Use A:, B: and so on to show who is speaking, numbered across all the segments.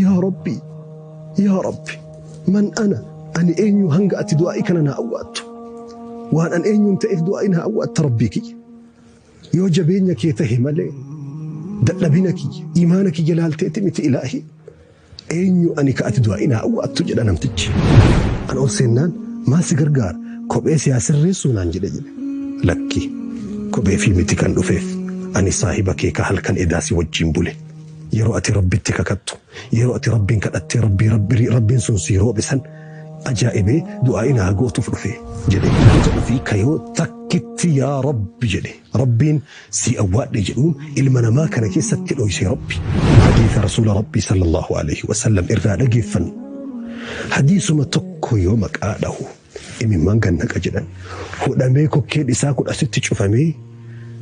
A: Yaa Rabbi, yaa Rabbi, man ana, ani eenyu hanga ati du'aa'ii kana naa awwaattu? Waan an eenyuun ta'eef du'aa'ii naa awwaatta, Rabbii kiyya? Yoo jabeenya kee tahe malee, dadhabina kiyya, imaana kiyya laalteeti miti, Ilaahi. Eenyu ani ka ati du'aa'ii naa awwaattu? Jedha namtichi. An ol seennaan, "Maal si gargaara? Kophee si haa sirreessuu?" naan jedhe. Lakki, kophee fi miti kan dhufeef. Ani saahiba kee ka halkan edaa si wajjin bule. Yeroo ati Rabbitti kakattu, yeroo ati Rabbiin kadhattee Rabbii Rabbii Rabbiin sun si roobe san ajaa'ibee du'aa'ii naa gootuuf dhufe, jedhe. Ta'uu kayoo takkitti "Yaa Rabbi" jedhe, Rabbiin si awwaadhe jedhuun ilma namaa kana keessatti dhoyse Rabbi. Hadiisa Rasuula Rabbii sallallahu alaihi wasallam irraa dhageeffannu. Hadiisuma tokko yoo maqaa dhahu imimmaan gannaqa jedhan. Hudhamee kokkeen isaa kun asitti cufamee,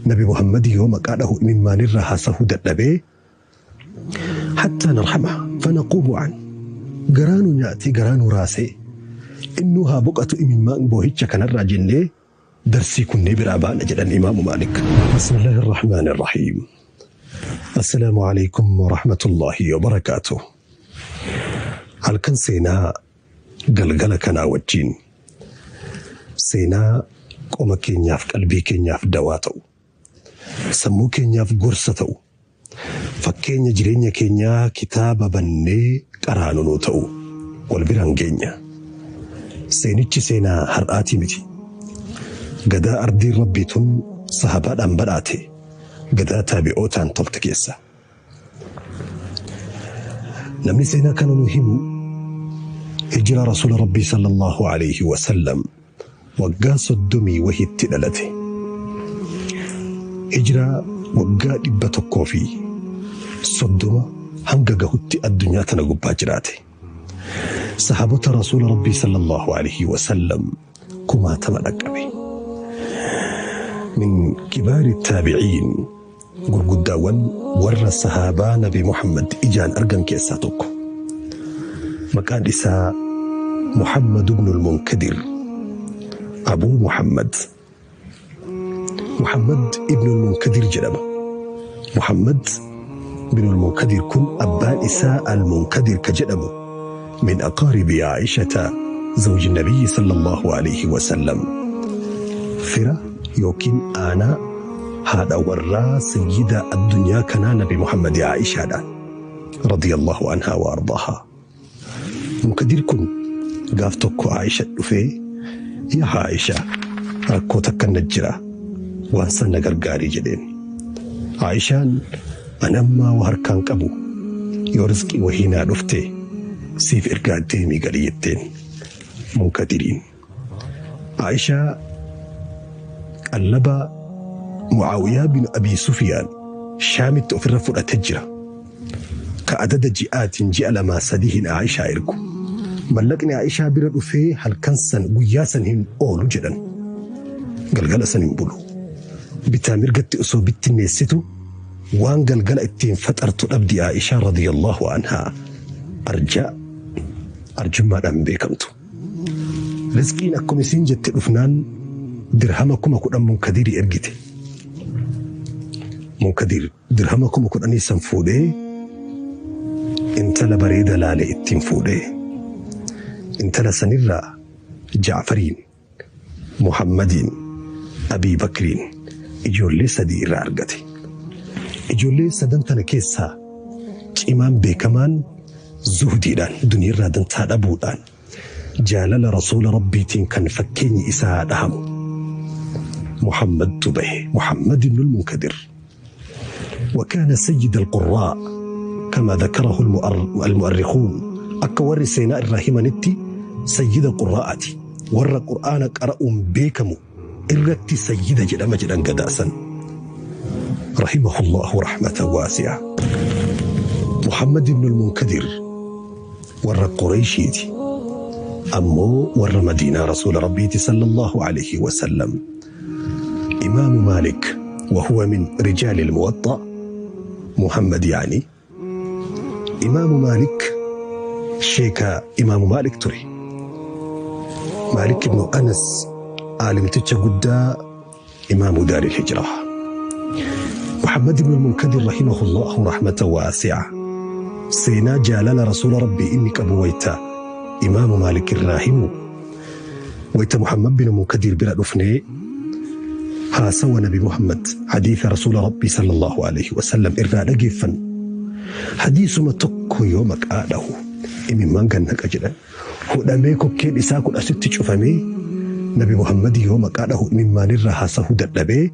A: Nabi Muhammad yoo maqaa dhahu imimmaan irraa haasahuu dadhabee, حتى نرحمه فنقوم عنه. Garaanu nyaatee, garaanu raasee, innuu haa boqatu imimmaan boohicha kanarraa jennee darsii kunnee biraa baana jedhan Imaamu Maalik. بسم الله الرحمن الرحيم. السلام عليكم ورحمة الله وبركاته. Halkan seenaa galgala kanaa wajjin seenaa qoma keenyaaf, qalbii keenyaaf dawaa ta'u, sammuu keenyaaf gorsa ta'u, fakkeenya jireenya keenyaa kitaaba bannee qaraanu nuu ta'u wal biraan geenya. Seenichi seenaa har'aatii miti. Gadaa ardiin Rabbii tun sahabaadhaan badhaate, gadaa taabi'ootaan tolte keessa. Namni seenaa kana nu himu hijira Rasuula Rabbii sallallahu alayhi wa sallam waggaa 30 wahitti dhalate. Hijiraa waggaa 130 hanga gahutti addunyaa tana gubbaa jiraate. Sahaabota Rasuula Rabbii sallallahu alayhi wa sallam kumaatama dhaqqabe. من كبار التابعين, gurguddaawwan warra sahaabaa Nabi Muhammad ijaan argan keessaa tokko. Maqaan isaa Muhammad ibn al-Munkadir, Abuu Muhammad. Muhammad ibn al-Munkadir jedhama. Muhammad ibn al-Munkadir kun abbaan isaa al-Munkadir ka jedhamu من أقارب عائشة زوج النبي صلى الله عليه وسلم. Fira yookiin aanaa haadha warraa sayyida addunyaa kanaa Nabi Muhammad Aishaadhaan رضي الله عنها وأرضاها. Munkadir kun gaaf tokko Aisha dhufee, "Yaa Aisha, rakkoo takka na jira, waan san na gargaarii," jedheen. Aishaan, "An ammaa waa harkaan qabu, yoo rizqii wahii naa dhufte siif ergaa, deemii gali," jetteen Munkadiriin. Aishaa qallaba Mucaawiyaa bin Abii Sufiyaan Shaamitti ofirra fudhatee jira. Ka adada ji'aatiin ji'a lamaa sadii hin Aishaa ergu. Mallaqni Aishaa bira dhufee halkan san, guyyaa san hin oolu jedhan. Galgala san hin bulu. Bitaa mirgatti osoo bittinneessitu waan galgala ittiin faxartu dhabdi Aishaa رضي الله عنها. Arjaa arjummaadhaan beekamtu. Rizqiin akkuma isiin jette dhufnaan dirhama 10,000 Munkadirii ergite. Munkadir dirhama 10,000 san fuudhee intala bareeda laale ittiin fuudhee, intala sanirraa Jaafariin, Muhammadiin, Abii Bakriin, ijoollee sadii irraa argate. Ijoollee sadan tana keessaa cimaan beekamaan zuhdiidhaan, duniyaarraa dantaa dhabuudhaan, jaalala Rasuula Rabbiitiin kan fakkeenyi isaa dhahamu Muhammadtu bahe, Muhammad ibn al-Munkadir. وكان سيد القراء كما ذكره المؤرخون. Akka warri seenaa irraa himanitti sayyida qurraa'ati, warra Qur'aana qara'uun beekamu irratti sayyida jedhama jedhan gadaasan. رحمه الله رحمة واسعة. محمد بن المنكدر warra Qureyshiiti, ammoo warra Madiinaa Rasuula Rabbiiti صلى الله عليه وسلم. إمام مالك وهو من رجال الموطأ، محمد يعني إمام مالك، sheeka Imaamu Maalik ture. Maalik ibnu Anas, aalimticha guddaa, إمام دار الهجرة. محمد بن المنكدر رحمه الله رحمة واسعة. Seenaa jaalala rasuula Rabbii inni qabu wayta Imaamu Maalik irraa himu, wayta Muhammad bin Munkadir bira dhufnee haasawa Nabi Muhammad, hadiisa rasuula Rabbii sallallahu alaihi wasallam irraa dhageeffannu, hadiisuma tokko yoo maqaa dhahu imimmaan gannaqa jedhan. Hudhamee kokkeen isaa kun asitti cufamee Nabi Muhammad yoo maqaa dhahu imimmaan irraa haasahuu dadhabee,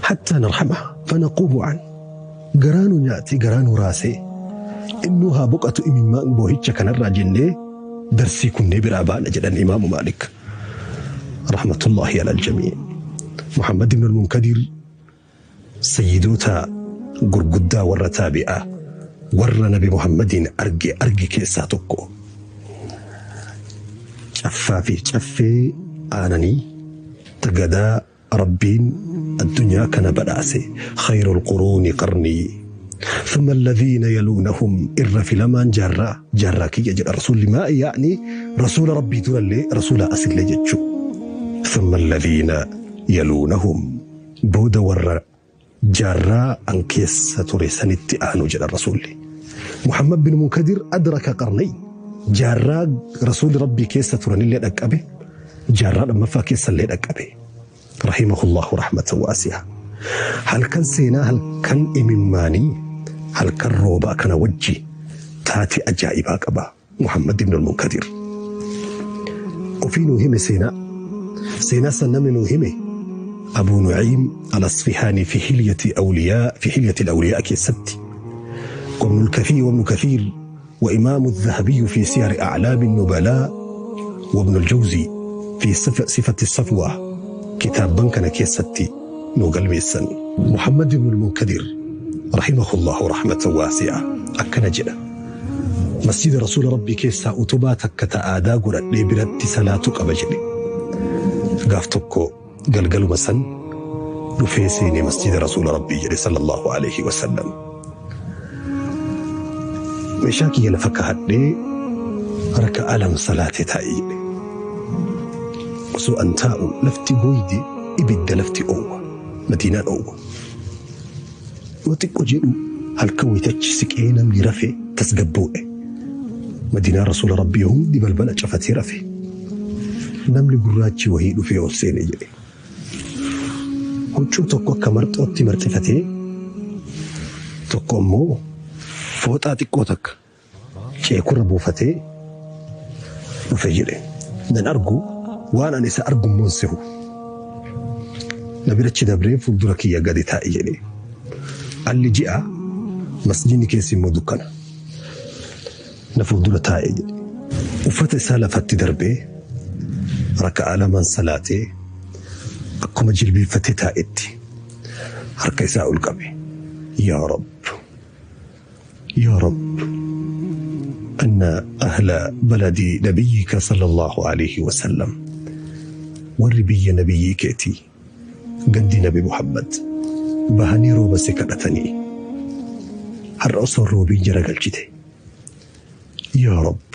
A: hattaa narhama fanaquumu an, garaa nu nyaatee garaa nu raasee, innuu haa boqatu imimmaan boohicha kanarraa jennee darsii kunnee biraa baana jedhan Imaamu Maalik rahmatullahi alal jamii. Muhammad ibn al-Munkadir sayyidoota gurguddaa warra taabi'aa warra Nabi Muhammadiin arge keessaa tokko. Caffaa fi caffee aananii tagadaa Rabbiin addunyaa kana badhaase, khayrul quruuni qarnii thumma alladhiina yaluunahum, irra filamaan jaarraa jaarraa kiyya jedha rasuulli. Maa yaa'ni rasuula Rabbii durallee rasuula asillee jechuu. Thumma alladhiina yaluunahum, booda warra jaarraa an keessa ture sanitti aanu jedha rasuulli. Muhammad bin Munkadir adraka qarnayn, jaarraa rasuulli Rabbii keessa turanillee dhaqqabe, jaarraa lammaffaa keessallee dhaqqabe, rahimahullahu rahmatan waasi'a. Halkan seenaa, halkan imimmaanii, halkan roobaa kana wajji taatee ajaa'ibaa qaba. Muhammad ibn al-Munkadir ofii nuu hime seenaa san. Namni nuu hime Abu Nu'iim al-Asfihaani fi hilyati awliyaa, fi hilyati al-awliyaa keessatti, وابن الكثير وابن كثير وإمام الذهبي في سير أعلام النبلاء وابن الجوزي في صفة الصفوة، كتاب بنكنا كيستي نوغل ميسن. محمد بن المنكدر رحمه الله رحمة واسعة akkana jedha: Masjida rasuula Rabbii keessaa utubaa takka ta aadaa godhadhee biratti salaatu qaba jedhe. Gaaf tokko galgaluma san dhufee seenee masjida rasuula Rabbii jedhe sallallahu alaihi wasallam. Meeshaa kiyya lafa kaa'adhee raka'aa 2 salaatee taa'e jedhe. Osoo an taa'u lafti goyde, ibidda, lafti oowwa, Madiinaan oowwa. Yoo xiqqoo jedhu halkan wayitachi siqee namni rafe tasgabboodhe. Madiinaan rasuula Rabbii hundi balbala cafatee rafe. Namni gurraachi wahii dhufee ol seene jedhe. Huccuu tokko akka marxootti marxifatee, tokko immoo fooxaa xiqqoo takka ceekurra buufatee dhufe jedhe. Nan argu, waan ani isa argummoon sehu. Na birachi dabree fuuldura kiyya gadi taa'e jedhe. Alli ji'a, masjidni keessi immoo dukkana. Na fuuldura taa'e jedhe. Uffata isaa lafatti darbee raka'aa lamaan salaatee, akkuma jilbiiffatee taa'etti harka isaa ol qabe. Yaa Rabb, yaa Rabb, أن أهل بلد نبيك صلى الله عليه وسلم، warri biyya nabiyyii keetii, gandi Nabi Muhammad, bahanii rooba si kadhatanii har'a osoo roobiin jara galchite. Yaa Rabb,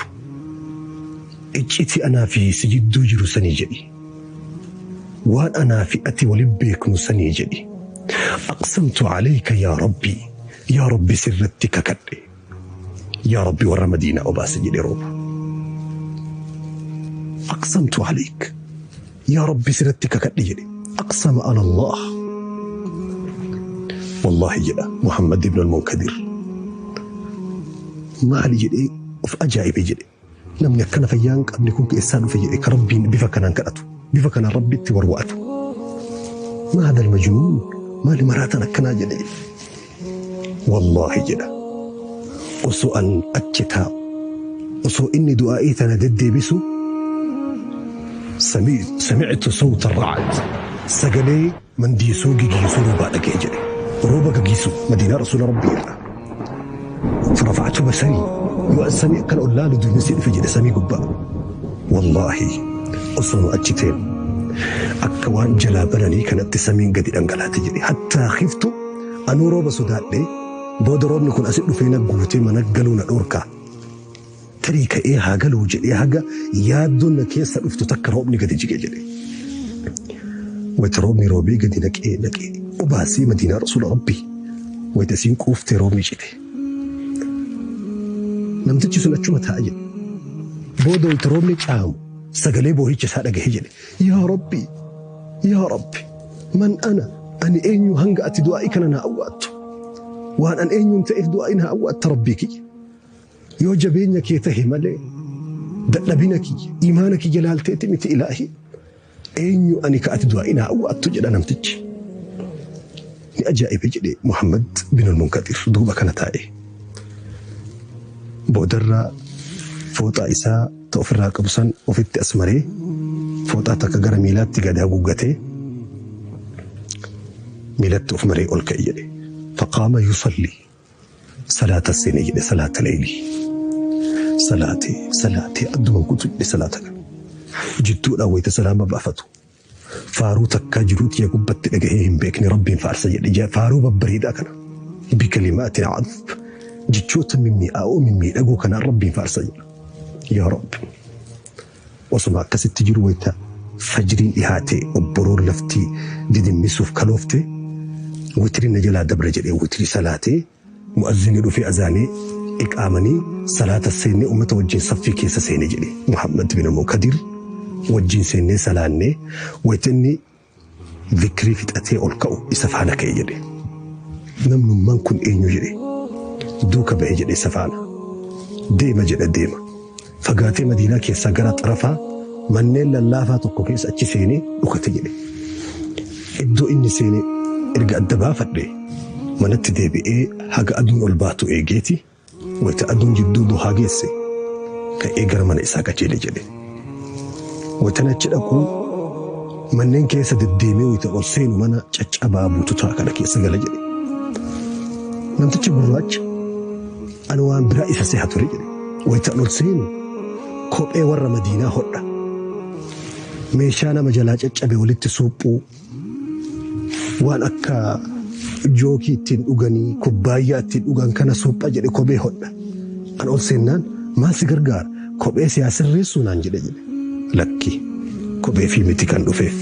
A: iccitii anaa fi si jidduu jiru sanii jedhi, waan anaa fi ati walin beeknu sanii jedhi, aqsamtu alayka yaa Rabbi, yaa Rabbi sirratti kakadhe, yaa Rabbi warra Madiinaa obaase jedhe rooba. Aqsamtu alayk yaa Rabbi, sirratti kakadhe jedhe. Aqsama ala Allah. Wallahi jedha Muhammad ibn al-Munkadir, maali jedhee of ajaa'ibe jedhe. Namni akkana fayyaa hin qabne kun keessaa dhufe jedhe, ka Rabbiin bifa kanaan kadhatu, bifa kanaan Rabbitti warwa'atu. ما هذا المجنون, maali maraatan akkanaa jedhe. Wallaahi jedha, osoo an achi taa'u, osoo inni du'aa'ii tana deddeebisu, سمعت صوت الرعد, sagalee mandiisuu gigiisuu roobaa dhaga'e jedhe. Rooba gagiisu Madiinaa rasuula Rabbii irra. فرفعت بصري, yoo an samii akkana ol laalu duumessi dhufe jedhe samii gubbaa. Wallaahi osoo achi ta'e akka waan jalaa bananii kanatti samiin gadi dhangalaate jedhe. حتى خفت, anuu rooba sodaadhe, booda roobni kun asit dhufee na guutee mana galuu na dhorkaa. Tarii ka'ee haa galuu jedhee haga yaaddoon na keessa dhuftu takka roobni gadi jige jedhe. Wayita roobni roobee gadi naqee naqee obaasee Madiinaa rasuula Rabbii, wayita isiin quuftee roobni cite. Namtichi sun achuma taa'a jedhe. Booda wayita roobni caamu sagalee boohicha isaa dhagahe jedhe. Yaa Rabbi, yaa Rabbi, man ana, ani eenyu hanga ati du'aa'ii kana naa awwaattu. Waan an eenyuun ta'eef du'aa'ii naa awwaatta Rabbii kiyya. Yoo jabeenya kee tahe malee dadhabina kiyya, imaana kiyya laalteeti miti ilaahi. Eenyu ani ka ati du'aa'ii naa awwaattu jedha namtichi. Ni ajaa'ibe jedhe Muhammad bin al-Munkadir duuba kana taa'e. Boodarraa fooxaa isaa ta ofirraa qabu san ofitti as maree fooxaa takka gara miilaatti gad haguuggatee miilatti of maree ol ka'e jedhe. Faqaama yusalli salaata seene jedhe salaata leeylii. Salaatee salaatee adduma kutu jedhe salaata kana. Jidduudhaan wayita salaama baafatu. Faaruu takkaa jiruu tiyya gubbatti dhagahee hin beekne Rabbiin faarsa jedhe. Faaruu babbareedaa kana. Bikalimaatin cadb jechoota mimmi'aa'oo mimmiidhagoo kanaan Rabbiin faarsa jedha. Yaa Rabbi. Osuma akkasitti jiru wayita fajriin dhihaate obboroon lafti didimmisuuf kaloofte witiriin na jalaa dabre jedhee witirii salaatee mu'azzinni dhufee azaanee iqaamanii salaata seennee ummata wajjin saffii keessa seene jedhe Muhammad bin Munkadir wajjin seennee salaannee wayita inni zikrii fixatee ol ka'u isa faana ka'e jedhe. Namnummaan kun eenyu jedhe duuka ba'e jedhe isa faana deema jedhe deema. Fagaatee Madiinaa keessaa gara xarafaa manneen lallaafaa tokko keessa achi seenee dhukate jedhe. Iddoo inni seene erga adda baafadhe manatti deebi'ee haga aduun ol baatu eegeeti wayita aduun jidduu duhaa geesse ka'ee gara mana isaa qajeele jedhe. Wayita achi dhaquu manneen keessa deddeemee wayita ol seenu mana caccabaa bututaa kana keessa gala jedhe. Namtichi gurraacha ani waan biraa isa seha ture jedhe. Wayita ol seenu kophee warra Madiinaa hodha. Meeshaa nama jalaa caccabe walitti suuphuu waan akka jookii ittiin dhuganii kubbaayyaa ittiin dhugan kana suupha jedhe kophee hodha. An ol seennaan maal si gargaara kophee si haa sirreessuu naan jedhe jedhe. Lakki kophee fi miti kan dhufeef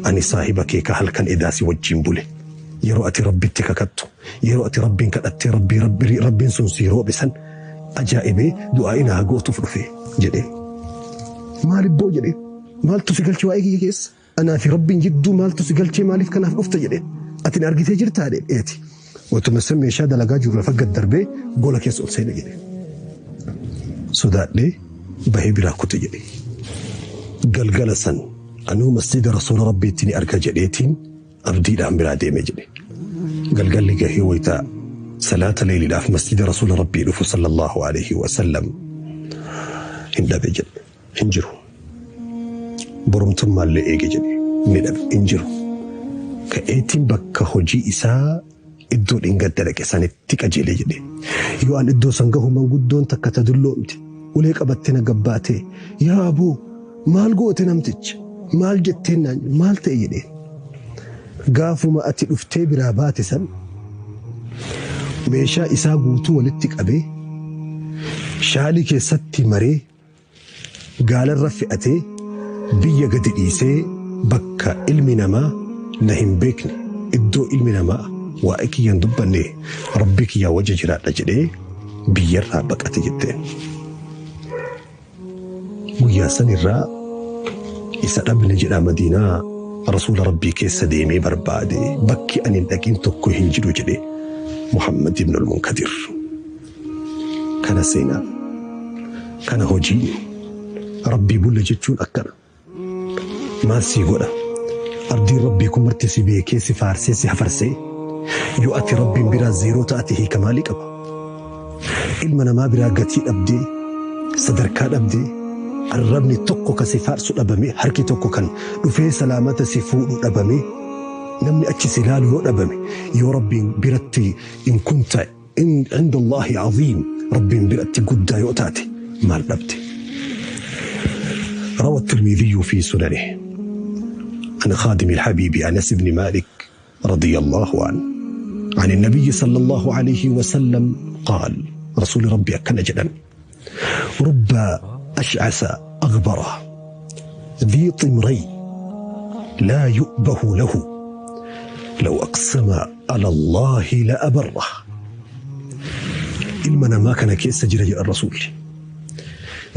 A: ani saahiba kee ka halkan edaa si wajjin bule. Yeroo ati Rabbitti kakattu yeroo ati Rabbiin kadhattee Rabbiin sun si roobe san ajaa'ibee du'aa ina haa gootuuf dhufe jedhe. Maalibboo jedhe maaltu si galche waa'ee kiyya keessa? Anaa fi Rabbiin jidduu maaltu si galchee maaliif kanaaf dhufta jedhe. Ati na argitee jirtaa jedheeti. Otuma san meeshaa dalagaa jiru lafa gad darbee gola keessa ol seene jedhe. Sodaadhee bahee biraa kute jedhe. Galgala san anuu masjida rasuula Rabbiitti ni arga jedheetiin abdiidhaan biraa deeme jedhe. Galgalli gahee wayita salaata leeliidhaaf masjida rasuula Rabbii dhufu sallallahu alaihi wasallam hin dhabe jedhe. Hin jiru. Boromtummaallee eege jedhe ni dhabe hin jiru. Ka'eetiin bakka hojii isaa iddoo dhingadda dhaqe sanitti qajeele jedhe. Yoo an iddoo san gahu manguddoon takka ta dulloomte ulee qabattee na gabbaatee yaa aboo maal goote namticha maal jetteen naan maal ta'e jedheen. Gaafuma ati dhuftee biraa baate san meeshaa isaa guutuu walitti qabee shaalii keessatti maree gaalarra fe'atee biyya gadi dhiisee bakka ilmi namaa na hin beekne iddoo ilmi namaa waa'ee kiyyaan dubbanne Rabbii kiyyaa wajji jiraadha jedhee biyyarraa baqate jetteen. Guyyaa sanirraa isa dhabne jedha Madiinaa rasuula Rabbii keessa deemee barbaade bakki ani hin dhaqin tokko hin jiru jedhe Muhammad ibn al-Munkadir. Kana seenaa kana hojii Rabbii bulle jechuun akkana. Maal sii godha? Abdiin Rabbii kun marti si beekee si faarsee si hafarsee yoo ati Rabbiin biraa zeeroo taate hiika maalii qaba? Ilma namaa biraa gatii dhabdee sadarkaa dhabdee arrabni tokko kan si faarsu dhabame harki tokko kan dhufee salaamata si fuudhu dhabame namni achi si ilaalu yoo dhabame yoo Rabbiin biratti in kunta inda Allahi aziim Rabbiin biratti guddaa yoo taate maal dhabde? روى الترمذي في سننه عن خادم الحبيب أنس بن مالك رضي الله عنه عن النبي صلى الله عليه وسلم قال رسول ربي أكن جدا رب أشعث أغبره ذي طمري لا يؤبه له لو أقسم على الله لأبره. Ilma namaa kana keessa jira jedhan Rasuulli.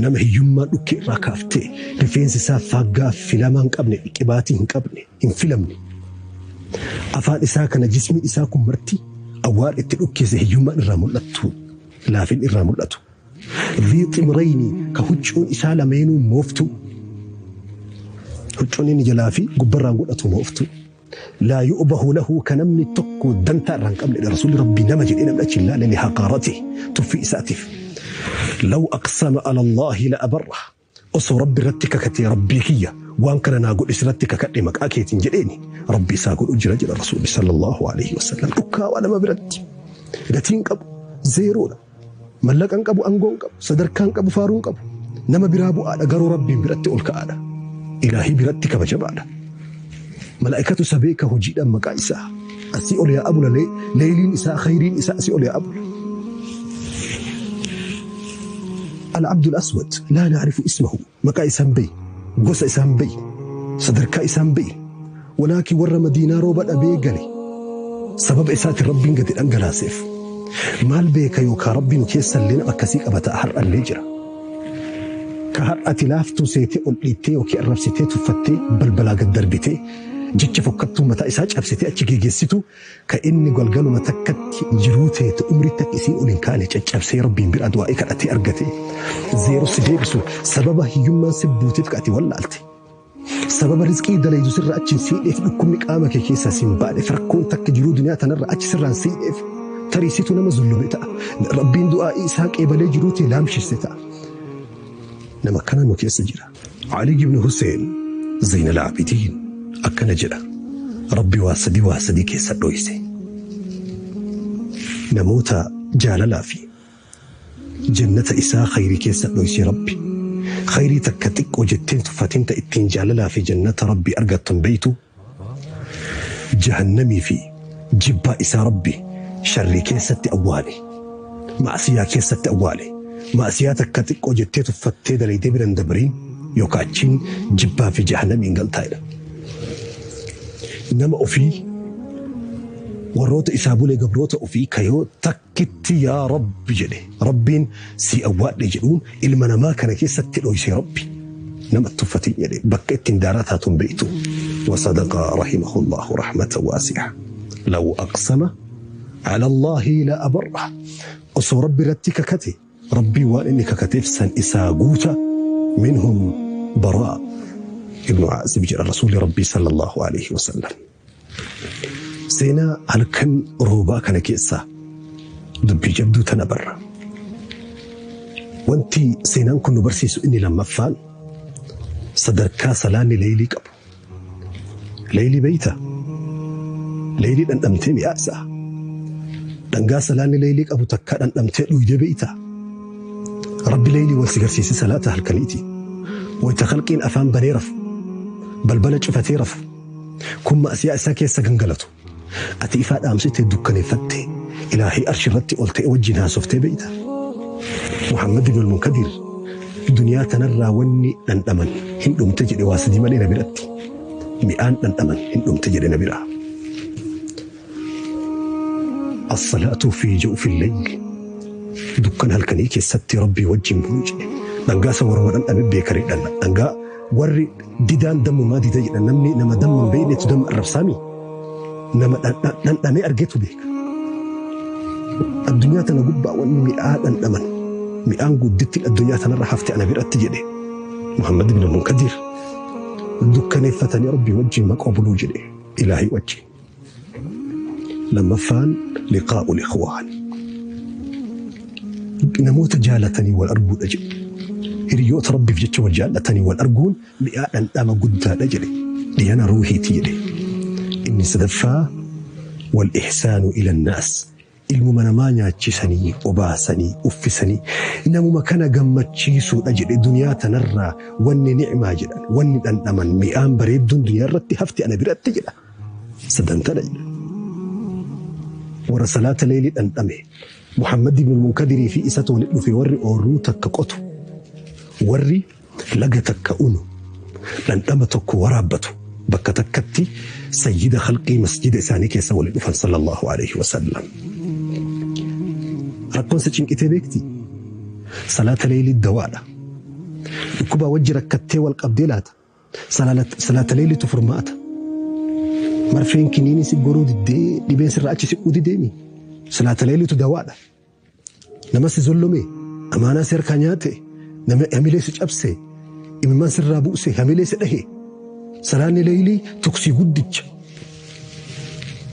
A: Nama hiyyummaan dhukkee irraa kaaftee rifeensi isaa faaggaa filamaa hin qabne, qibaatii hin qabne, hin filamne. Afaan isaa kana jismiin isaa kun marti awwaar itti dhukkeesse hiyyummaan irraa mul'attu, laafin irraa mul'atu. Dhii ximrayni ka huccuun isaa lameenuu mooftuu. Huccuun inni jalaa fi gubbarraan godhatu mooftuu. Laa yu'bahu lahu ka namni tokko dantaa irraa hin qabnedha. Rasuulli Rabbii nama jedhee namni achi hin laalle li haqaaratihi tuffii isaatiif. Law aqsama ala Allaahi la abarrah osoo Rabbi irratti kakatee Rabbii kiyya waan kana naa godhi sirratti kakadhe maqaa keetiin jedheeni Rabbi isaa godhu jira jedha Rasuulli sallallahu alaihi wasallam. Dhukkaawaa nama biratti gatii hin qabu zeeroodha. Mallaqa hin qabu aangoo hin qabu sadarkaa hin qabu faaruu hin qabu. Nama biraa bu'aadha garuu Rabbiin biratti ol ka'aadha. Ilaahii biratti kabajamaadha. Malaa'ikatu isa beeka hojiidhaan maqaa isaa. Asii ol yaa abula leeyliin isaa khayriin isaa asii ol yaa abula. Al-Abdul Aswad laa na'rifu ismahu maqaa isaan beey gosa isaan beey sadarkaa isaan beey walaakin warra Madiinaa rooba dhabee gale sababa isaatiin Rabbiin gadi dhangalaaseef. Maal beeka yookaa Rabbi nu keessallee nama akkasii qaba ta'a har'allee jira. Ka har'a ati laaftuu seetee ol dhiittee yookiin arrabsitee tuffattee balbalaa gad darbitee jecha fokkattuu mataa isaa cabsitee achi geegeessitu ka inni galgaluma takkatti jiruu teete umrii takka isiin ol hin kaane caccabsee Rabbiin biraa du'aa'ii kadhatee argatee zeero si deebisu sababa hiyyummaan si buuteef ka ati wallaalte. Sababa rizqii dalaydu sirra achi hin siidheef dhukkubni qaama kee keessaa si hin baaneef rakkoon takka jiruu duniyaa tanarra achi sirraa hin siidheef tarii situ nama zullome ta'a. Rabbiin du'aa'ii isaa qeebalee jiruu tee laamshesse ta'a. Nama akkana nu keessa jira. Ali ibn Hussein Zainal Abidin akkana jedha. Rabbi waa sadii waa sadii keessa dhoyse. Namoota jaalalaa fi Jannata isaa khayrii keessa dhoysi Rabbi. Khayrii takka xiqqoo jettee hin tuffatin ta ittiin jaalalaa fi jannata Rabbii argattu hin beeytu. Jahannamii fi jibbaa isaa Rabbi sharrii keessatti awwaale. Ma'asiyaa keessatti awwaale. Ma'asiyaa takka xiqqoo jettee tuffattee dalaydee bira hin dabrin yookaa achiin jibbaa fi jahannamiin galtaa jedha. Nama ofii warroota isaa bule gabroota ofii ka yoo takkitti yaa Rabbi jedhe Rabbiin sii awwaadhe jedhuun ilma namaa kana keessatti dhoyse Rabbi nama tuffatin jedhe bakka ittiin daaraa taatu hin beektu. Wasadaqa rahimahullahu rahmatan waasi'a. Law aqsama ala Allaahi la abarra. Osoo Rabbi irratti kakate Rabbiin waan inni kakateef san isaa guuta minhum baraa ibnu Aazib jedha Rasuulli Rabbii sallallahu alaihi wasallam. Seenaa halkan roobaa kana keessaa dubbii jabduu tana barra. Wanti seenaan kun nu barsiisu inni lammaffaan sadarkaa salaanni leeylii qabu. Leeylii beeyta? Leeylii dhandhamtee mi'aa isaa. Dhangaa salaanni leeylii qabu takkaa dhandhamtee dhuydee beeyta? Rabbi leeylii wal si garsiise salaata halkaniiti. Wayta khalqiin afaan banee rafu, balbala cufatee rafu, kun ma'asiyaa isaa keessa gangalatu. Ati ifaa dhaamsitee dukkaneeffattee Ilaahii arshi irratti ol ta'e wajjin haasoftee beeyta? Muhammad ibn al-Munkadir duniyaa tanarraa wanni dhandhaman hin dhumte jedhe waa sadii malee na biratti. Mi'aan dhandhaman hin dhumte jedhe na biraa. As-salaatu fi jawfi al-layl dukkana halkanii keessatti Rabbii wajjin buluu jedhe. Dhangaa isa warruma dhandhame beekanii dhanna. Dhangaa warri didaan dammumaa dida jedhan namni nama damma hin beeknetu damma arrabsaami. Nama dhandhamee argetu beeka. Addunyaa tana gubbaa wanni mi'aa dhandhaman mi'aan guddittiin addunyaa tanarra hafte ana biratti jedhe Muhammad ibn Munkadir dukkaneeffatanii Rabbii wajjin maqoo buluu jedhe ilaahii wajjin. Lammaffaan liqaa'ul ikhwaan namoota jaalatanii wal arguudha jedhe. Hiriyoota Rabbiif jecha wal jaallatanii wal arguun mi'aa dhandhama guddaadha jedhe. Dhiyana ruuhiiti jedhe. Inni sadaffaa wal ihsaanu ila naas ilmuma namaa nyaachisanii, obaasanii, uffisanii namuma kana gammachiisuudha jedhe duniyaa tanarraa wanni ni'maa jedhan wanni dhandhaman mi'aan bareedduun duniyaa irratti hafte ana biratti jedha. Sadan tana jedha. Warra salaata leeylii dhandhame Muhammad ibn Munkadirii fi isatu walitti dhufe warri oorruu takka qotu warri laga takka unu dhandhama tokko waraabbatu bakka takkatti sayyida khalqii masjida isaanii keessa walitti dhufan sallallahu alaihi wasallam. Rakkoon si cinqitee beekti? Salaata leeylii dawaadha. Dhukkubaa wajji rakkattee wal qabdee laata? Salaata leeyliitu furmaata. Marfeen kiniinii si goruu diddee dhibeen sirraa achi siquu dideemi. Salaata leeyliitu dawaadha. Nama si zollome, amaanaa si harkaa nyaate, nama hamilee si cabse, imimmaan sirraa buuse, hamilee si dhahe. Salaanni leeylii tuksii guddicha.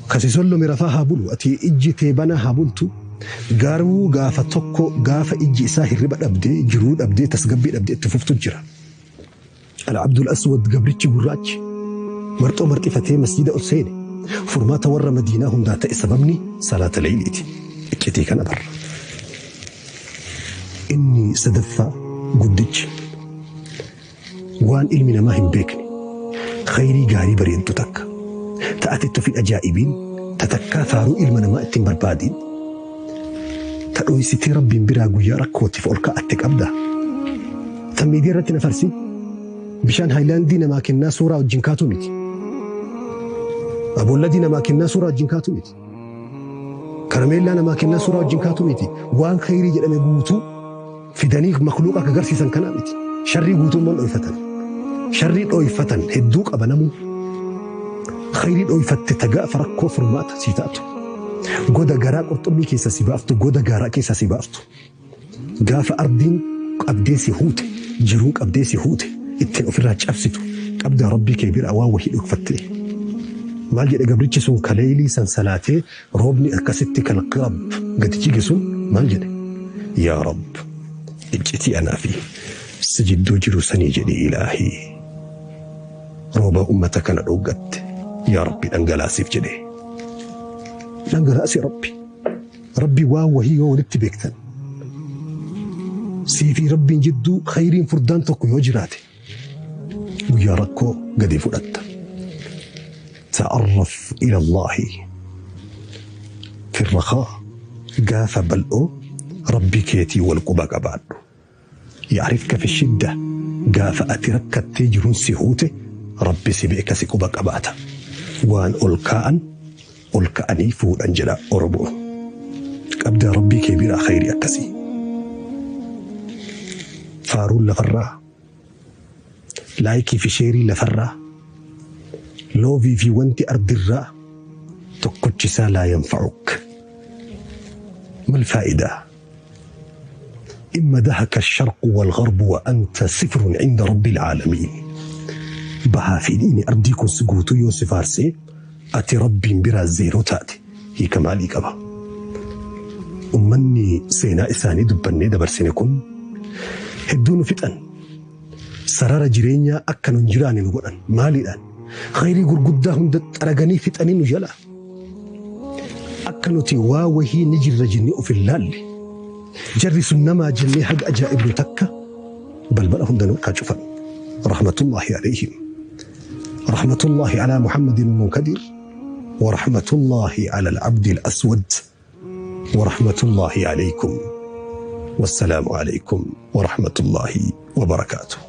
A: Kasi zollome rafaa haa bulu, ati ijji tee banaa haa bultu. Garuu gaafa tokko gaafa ijji isaa hirriba dhabdee, jiruu dhabdee, tasgabbii dhabdee itti fuftu jira. Al-Abdul Aswad gabrichi gurraachi marxoo marxifatee masjida ol seene. Furmaata warra Madiinaa hundaa ta'e sababni salaata leeyliiti. Iccitii kana barra. Inni sadaffaa guddichi waan ilmi namaa hin beekne khayrii gaarii bareeddu takka ta'ate itti ofin ajaa'ibiin ta takkaa faaruu ilma namaa ittiin barbaadiin ta dhoysitee rabbiin biraa guyyaa rakkootiif ol kaa'atte qabda. Ta miidiyaa irratti na farsin bishaan haayilaandii namaa kennaa suuraa wajjin kaatu miti. Aboolladii namaa kennaa suuraa wajjin kaatu miti. Karameellaa namaa kennaa suuraa wajjin kaatu miti. Waan khayrii jedhame guutuu fidanii makluuqa akka agarsiisan kanaa miti. Sharrii guutuu immoo dhoyfatan. Sharrii dhoyfatan hedduu qaba namuu. Khayrii dhoyfatte ta gaafa rakkoo furmaata sii taatu. Goda garaa qurxummii keessa si baaftu, goda gaaraa keessa si baaftu. Gaafa ardiin qabdee si huute, jiruun qabdee si huute, ittiin ofirraa cabsitu qabdaa rabbii kee biraa waan wahii dhokfatte. Maal jedhe gabrichi sun kaleeylii san salaatee roobni akkasitti kalqirab gadi jige sun maal jedhe? Yaa Rabb iccitii anaa fi si jidduu jiru sanii jedhi ilaahii. Rooba ummata kana dhooggatte yaa Rabbi dhangalaasiif jedhe. Dhangalaasi Rabbi. Rabbi waan wahii yoo walitti beektan sii fi Rabbiin jidduu khayriin furdaan tokko yoo jiraate guyyaa rakkoo gadi fudhatta. Ta'arraf ila Allaahi fi rakhaa gaafa bal'oo Rabbii keetii wal quba qabaadhu. Ya'rifka fi shidda gaafa ati rakkattee jiruun si huute Rabbi si beeka si quba qabaata. Waan ol kaa'an ol ka'anii fuudhan jedha Oromoon. Qabdaa Rabbii kee biraa khayrii akkasii. Faaruun lafarraa laayikii fi sheerii lafarraa loovii fi wanti ardirraa tokkochisaa laa yanfa'uk. Mal faayidaa? إما دهك الشرق والغرب وأنت صفر عند رب العالمين. Bahaa fi dhiini ardii kun si guutuu yoo si faarsee ati rabbiin biraa zeeroo taate hiika maalii qaba? Ummanni seenaa isaanii dubbannee dabarsine kun hedduu nu fixan. Sarara jireenyaa akka nu hin jiraanne nu godhan. Maaliidhaan? Khayrii gurguddaa hunda xaraganii fixanii nu jala. Akka nuti waa wahii ni jirra jennee of hin laalle. Jarri sun namaa jennee haga ajaa'ibnu takka balbala hunda nu harkaa cufan. Rahmatullahi alayhim. Rahmatullahi ala Muhammadin al-Munkadir. Wa rahmatullahi ala al-Abdi al-Aswad. Wa rahmatullahi alaykum. Wassalaamu alaykum wa rahmatullahi wa barakaatuh.